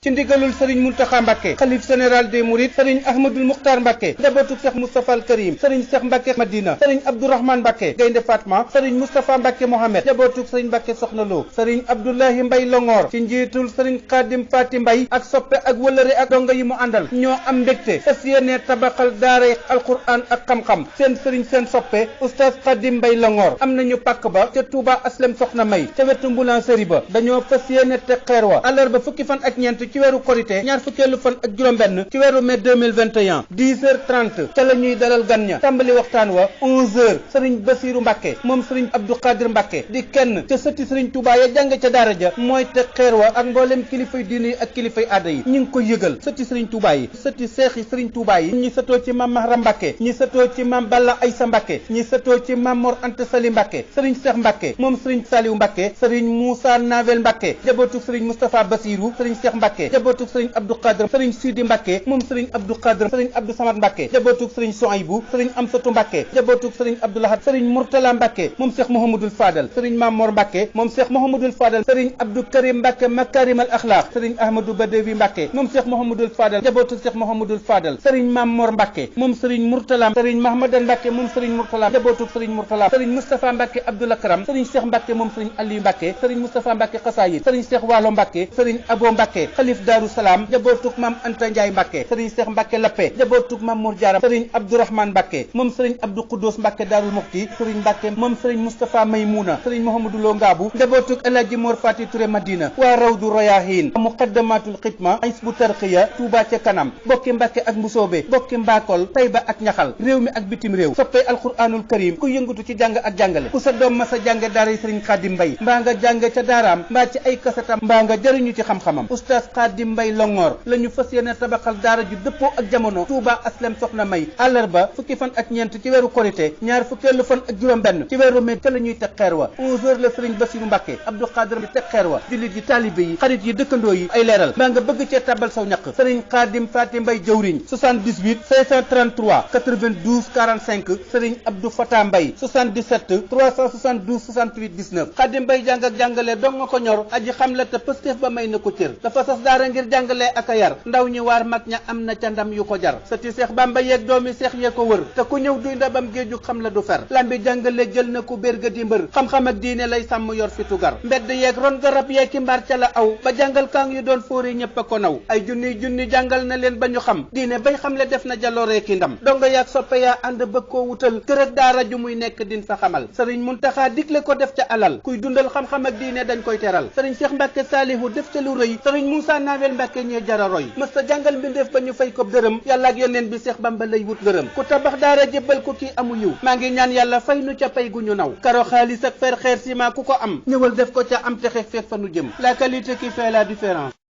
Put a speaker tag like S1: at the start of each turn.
S1: ci ndigalul sëriñ Muntaxa Mbàkke xalif général des mourides sëriñ Ahmadul Muxtaar Mbàkke njabootu Cheikh Moustapha al Karim sëriñ Cheikh Mbàkke Madina sëriñ Abdourahmane Mbàkke Gaynde Fatma sëriñ Moustapha Mbàkke Mohamed njabootu sëriñ Mbàkke Soxna Lo sëriñ Abdoulahi Mbay Longoor ci njiitul sëriñ Xaadim Faati Mbay ak soppe ak wëlëre ak donga yi mu àndal ñoo am mbégte fas yéene tabaxal daaray alquran ak xam-xam seen sëriñ seen soppe oustaz Xaadim Mbay Longoor am nañu pàkk ba ca Touba Aslem Soxna May ca wetu Mboulangerie ba dañoo fas yéene te xeer wa àllarba fukki fan ak ñeent ci weeru korité ñaar fukkeelu fan ak juróom-benn ci weeru mai 2021 10h30 ca la ñuy dalal gan ña tàmbali waxtaan wa 11h sëriñ Basiiru Mbàkke moom sëriñ Abdou Khadir Mbàkke di kenn ca sëti sëriñ Touba ya jàng ca daara ja mooy te xeer wa ak mboolem kilifay diine yi ak kilifay aada yi ñu ngi ko yëgal sëti sëriñ Touba yi sëti seex yi sëriñ Touba yi ñi sëtoo ci maam Mahram Mbàkke ñi sëtoo ci maam Balla Aysa Mbàkke ñi sëtoo ci maam Mor Anta Sali Mbàkke sëriñ Seex Mbàkke moom sëriñ Saliou Mbàkke sëriñ Moussa Navel Mbàkke jabootu sëriñ Moustapha Basiru sëriñ Seex Mbàkke jabootu sëriñ Abdou Khadr sëriñ Sidi Mbàkke moom sëriñ Abdou Khadr sëriñ Abdou Samad Mbàkke jabootu sëriñ Soaybu sëriñ Amsatu Mbàkke jabootu sëriñ Abdou Lahad sëriñ Murtala Mbàkke moom Seex Mouhamadul Fadal sëriñ Mamor Mbàkke moom Seex Mouhamadul Fadal sëriñ Abdou Karim Mbàkke Makarimal Akhlaq sëriñ Ahmadou Badawi Mbàkke moom Seex Mouhamadul Fadal jabootu Seex Mouhamadul Fadal sëriñ Mamor Mbàkke moom sëriñ Murtala sëriñ Mahmadan Mbàkke moom sëriñ Murtala jabootu sëriñ Murtala sëriñ Moustapha Mbàkke Abdoul Akram sëriñ Seex Mbàkke moom sëriñ Aliou Mbàkke sëriñ Moustapha Mbàkke Xasaayid sëriñ Seex Waalo Mbàkke sëriñ Abo Mbàkke xalif Daaru Salaam jabootug maam Anta Njaay Mbàkke sëriñ Seex Mbàkke Lappe jabootug maam Mor Jaara sëriñ Abdourahmane Mbàkke moom sëriñ Abdou Quddus Mbàkke Daarul Muxti sëriñ Mbàkke moom sëriñ Moustapha Maymuna sëriñ Mouhamadou Lo Ngaabu jabootug Elaaji Mor Fati Touré Madina waa Rawdu Rayahin muqaddamatul xidma Hizbu Tarqiya Touba ca kanam bokki Mbàkke ak Mbusoobe bokki Mbakol Tayba ak Ñaxal réew mi ak bitim réew soppee alquranul karim ku yëngatu ci jàng ak jàngale ku sa doom ma sa jànge daara yi sëriñ Xaadim Mbay mbaa nga jànge ca daaraam mbaa ci ay kasatam mbaa nga jëriñu ci xam-xamam oustaz Xaadim Mbay Longoor la ñu fas yéene tabaxal daara ju dëppoo ak jamono Touba Aslem Soxna May àllarba fukki fan ak ñeent ci weeru korité ñaar fukkeelu fan ak juróom-benn ci weeru mai ca la ñuy teg xeer wa 11h la sëriñ Basiru Mbàkke Abdou Khadr di teg xeer wa jullit yi taalibe yi xarit yi dëkkandoo yi ay leeral mbaa nga bëgg cee tabal saw ñaq sëriñ Xaadim Faati Mbay jëwriñ 78 533 92 45 sëriñ Abdou Fata Mbay 77 372 68 19 Xaadim Mbay jàng ak jàngale dong nga ko ñor aji xam la te pëstéef ba may na ko cër dafa sas daara ngir jàngale ak a yar ndaw ñi waar mag ña am na ca ndam yu ko jar sëti Seex Bamba yeeg doomi Seex yee ko wër te ku ñëw duy ndabam géeju xam la du fer lambi jàngale jël na ku bérga di mbër xam-xam ak diine lay sàmm yor fi tugar mbedd yeeg ron garab yeeg ki mbaar ca la aw ba jàngal kaang yu doon fóori ñëpp a ko naw ay junni jàngal na leen ba ñu xam diine bay xam le def na jalooree ki ndam donga yaag soppe yaa ànd bëgg koo wutal kër ak daara ju muy nekk din fa xamal sëriñ Muntaxa digle ko def ca alal kuy dundal xam-xam ak diine dañ koy teral sëriñ Seex Mbàkke Saalihu def ca lu rëy sëriñ Moussa Nawel Mbàkke ñee jara roy mës ta jàngal mbindeef ba ñu fay ko dërëm yàlla ak yoneen bi Seex Bamba lay wut ngërëm ku tabax daara jébbal ko kii amu yiw maa ngi ñaan yàlla fay nu ca pay gu ñu naw karo xaalis ak fer xeer ciment ku ko am ñëwal def ko ca am texe feek fa nu jëm la qualité qui fait la différence